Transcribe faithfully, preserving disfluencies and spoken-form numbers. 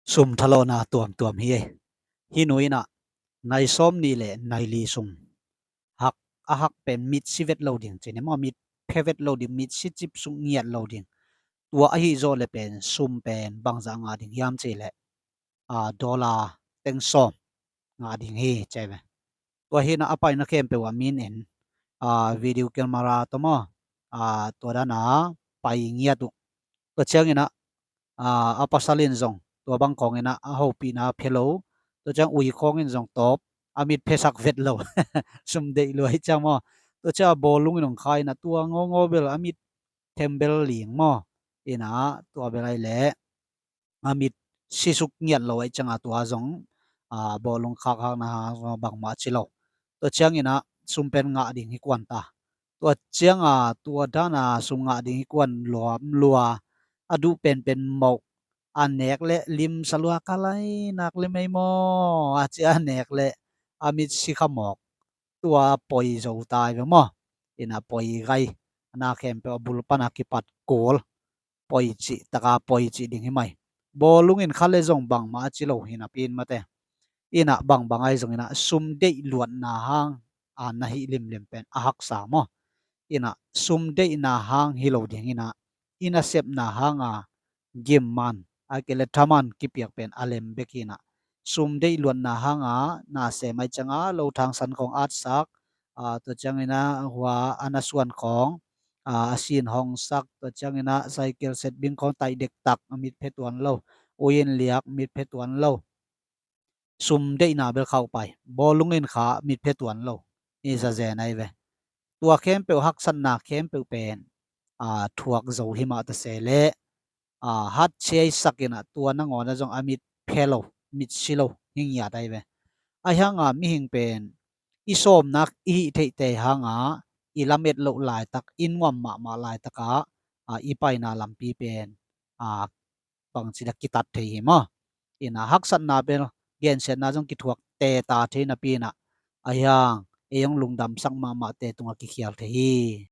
Sum thalawhna tuamtuam hi ei. Hih nu in ah nai sawm nih le nai li sung hak, a hak pen mit si vet lo ding ci ni maw, mit phe vet lo ding, mit si cip suk ngiat lo ding. Tua ahi zawh le pen sum pen bangzah ngah ding hiam cih leh, a, dollar teng sawm ngah ding hi ci ei ve. Tua hi in ah a paina khempeuh ah min en, a, video camera tawh maw, a, tua dan a pai ngiat uh. Tua ciangin ah, a, a pasal in zong tua bang khawng in ah a hopihna phe lo. Tua ciang ui khawng in zong tawp a mit phesak vet lo. Sum deih lua hi ciang maw. Tua ciang a bawlung in hong kha in ah tua ngawngawng bel a mit thembel ling maw. In ah tua bel ai leh a mit sisuk ngiat lo ahih ciangin tua zong, a, bawlung khakkhakna hang zong bangmah ci lo. Tua ciangin ah sum pen ngah ding hi kuan ta. Tua ciangin tua dan a sum ngah ding hi kuan luam lua, a duh penpen mawk, a nek leh limsa lua, ka lai nak le mei maw, a ci a nek leh a mit si kha mawk. Tua poi zo ta hi ve maw. In ah poi gai, a na khempeuh a bul pan a kipat kul poi cih, taka poi cih ding hi mai. Bawlung in kha le zong bangmah a ci lo hi napi in mate. In ah bangbang ai zong in ah sum deih luatna hang a na hih limlim pen a haksa maw. In ah sum deihna hang hi lo ding in ah, i nasepna hang a gim man, a kei le thaman kipiak pen a lem bek hi in ah. Sum deih luatna hang a na sem ahih ciangin lo thangsan khawng atsak, a, tua ciangin ah hua a na suan khawng, a, a sin hong sak, tua ciangin ah cycle set bing khawng taih dektak, a mit phe tuan lo, ui in liak mit phe tuan lo. Sum deihna bel khauh pai, bawlung in kha mit phe tuan lo. I zazen ai ve. Tua khempeuh haksatna khempeuh pen, a, thuak zo hi mah ta se leh, a, hat ciaisak in ah tua nangawn ah zong a mit phe lo, mit si lo hi ngiat ai ve. Ahi hang a mihing pen i sawmnak i hih theihte hang a i lamet loh laitak, i nuam mahmah laitak ah, a, i paina lampi pen, a, bangci dah kitat thei hi maw. In ah haksatna pen gensiatna zong kithuak teta thei napi in ah, ahi hang ei hong lungdamsak mahmahte tungah kikhial thei hi.